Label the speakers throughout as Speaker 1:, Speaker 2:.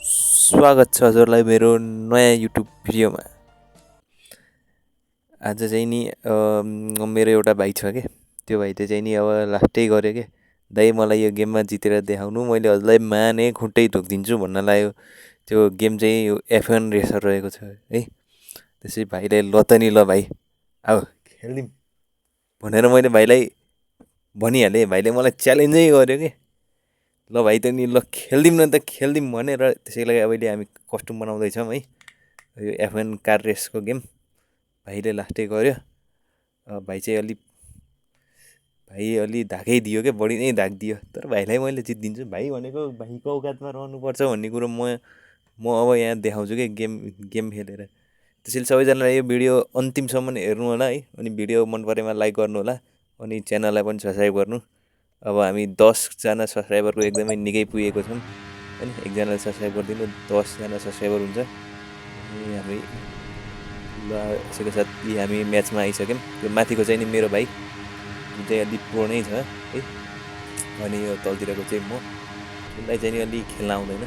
Speaker 1: स्वागत छ हजुरलाई मेरो नयाँ युट्युब भिडियोमा। आज चाहिँ नि मेरो एउटा भाइ छ के, त्यो भाइले चाहिँ नि अब लास्टै गर्यो के, दाइ मलाई यो गेममा जितेर देखाउनु, मैले हजुरलाई माने खुट्टै ढोकिदिन्छु भन्न लाग्यो। त्यो गेम चाहिँ F1 रेसर रहेको छ है। त्यसै भाइले ल त नि ल भाइ अब खेलिदिउँ भनेर मैले भाइलाई भनिहालेँ। भाइले मलाई च्यालेन्जै गर्यो कि ल भाइ त नि ल खेलिदिउँ न त खेलिदिउँ भनेर। त्यसैको लागि अहिले हामी कस्ट्युम बनाउँदैछौँ है, यो F1 कार रेसको गेम। भाइले लास्टै गर्यो, भाइ चाहिँ अलि धाकै दियो क्या, बढी नै धाक दियो। तर भाइलाई मैले जितिदिन्छु। भाइ भनेको भाइको औकातमा रहनुपर्छ भन्ने कुरो म अब यहाँ देखाउँछु कि गेम खेलेर। त्यसैले सबैजनाले यो भिडियो अन्तिमसम्म हेर्नु होला है। अनि भिडियो मन परेमा लाइक गर्नु होला, अनि च्यानललाई पनि सब्सक्राइब गर्नु। अब हामी 10जना सब्सक्राइबरको एकदमै निकै पुगेको छौँ होइन। एकजनाले सब्सक्राइब गरिदिनु, 10जना सब्सक्राइबर हुन्छ। अनि हामी ल यसैको साथ हामी म्याचमा आइसक्यौँ। त्यो माथिको चाहिँ नि मेरो भाइ, जुन चाहिँ अलिक प्रो नै छ है। अनि यो तलतिरको चाहिँ म, उसलाई चाहिँ नि अलिक खेल्न आउँदैन।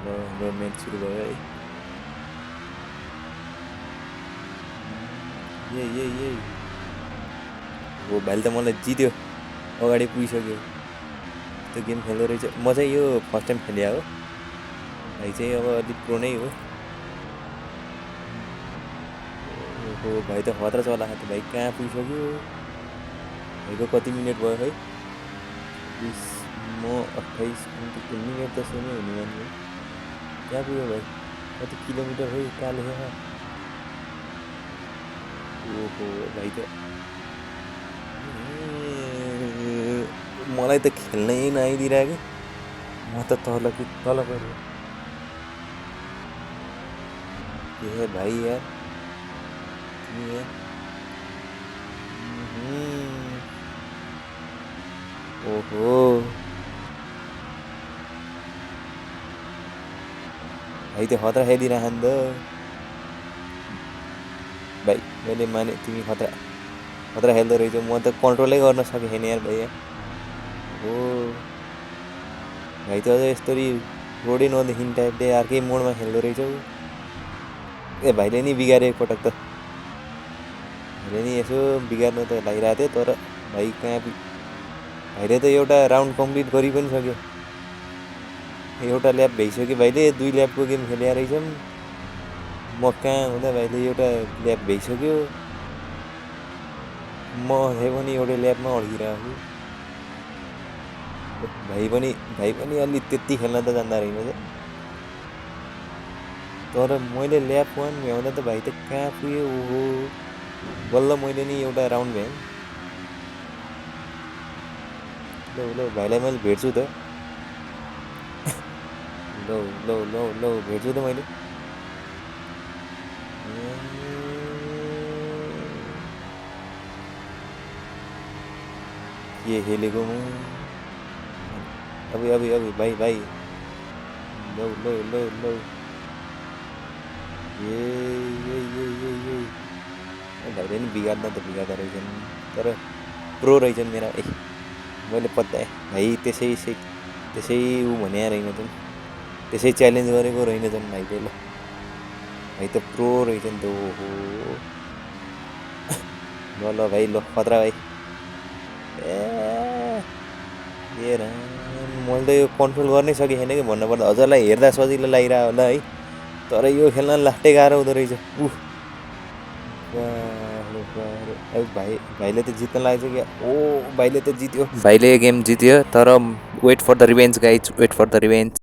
Speaker 1: हाम्रो म्याच सुरु भयो है। यही हो, भाइले त मलाई जित्यो, अगाडि पुगिसक्यो। त्यो गेम खेल्दो रहेछ। म चाहिँ यो फर्स्ट टाइम खेलिया हो। भाइ चाहिँ अब अलिक प्रो नै हो। भाइ त खतरा चला खायो। भाइ कहाँ पुगिसक्यो? भाइको कति मिनट भयो है? 20 म 28 मिनट त सेमै हुने मान्छे। कहाँ पुग्यो भाइ? कति किलोमिटर है? कहाँ लेखेको? ओहो भाइ त मलाई त खेल्नै नआइदिरहेको। म त तल पऱ्यो। ए भाइ यार, ओहो भाइ त खतरा खेलिरह नि त भाइ। मैले माने तिमी खतरा खेल्दो रहेछौ। म त कन्ट्रोलै गर्न सकेँ यार भाइ। हो भाइ त अझ यस्तरी रोडै नदेखिने टाइपले अर्कै मोडमा खेल्दो रहेछौ। ए भाइले नि बिगाऱ्यो एकपटक त। भाइले नि यसो बिगार्नु त लागिरहेको थियो, तर भाइ कहाँ भाइले त एउटा राउन्ड कम्प्लिट गरि पनि सक्यो। एउटा ल्याप भइसक्यो भाइले, 2 ल्यापको गेम खेल्या रहेछौँ। म कहाँ हुँदा भाइले एउटा ल्याप भइसक्यो। म पनि एउटा ल्यापमा अड्किरहेको। भाइ पनि अलि त्यति खेल्न त जान्दा रहेछ। तर मैले ल्याप 1 भ्याउँदा त भाइ त कहाँ पुग्यो? ओहो बल्ल मैले नि एउटा राउन्ड भ्याएँ। ल भाइलाई मैले भेट्छु त। ल भेट्छु त मैले। के खेलेको म अब भाइ ल ए भाइले नि बिगार्दा त बिगार्दा रहेछन्, तर प्रो रहेछन् मेरा। मैले पत्याएँ भाइ त्यसै ऊ भने रहेनछन्, त्यसै च्यालेन्ज गरेको रहेनछन् भाइले। ल भाइ त प्रो रहेछन् त। ओहो ल भाइ ल खतरा भाइ। ए राम, मैले त यो कन्ट्रोल गर्नै सकेको छैन कि भन्नुपर्दा। हजुरलाई हेर्दा सजिलो लागिरह होला है, तर यो खेल्न लास्टै गाह्रो हुँदो रहेछ। भाइले त जित्न लागेको छ क्या। ओ भाइले त जित्यो, भाइले गेम जित्यो। तर wait for the revenge guys, wait for the revenge.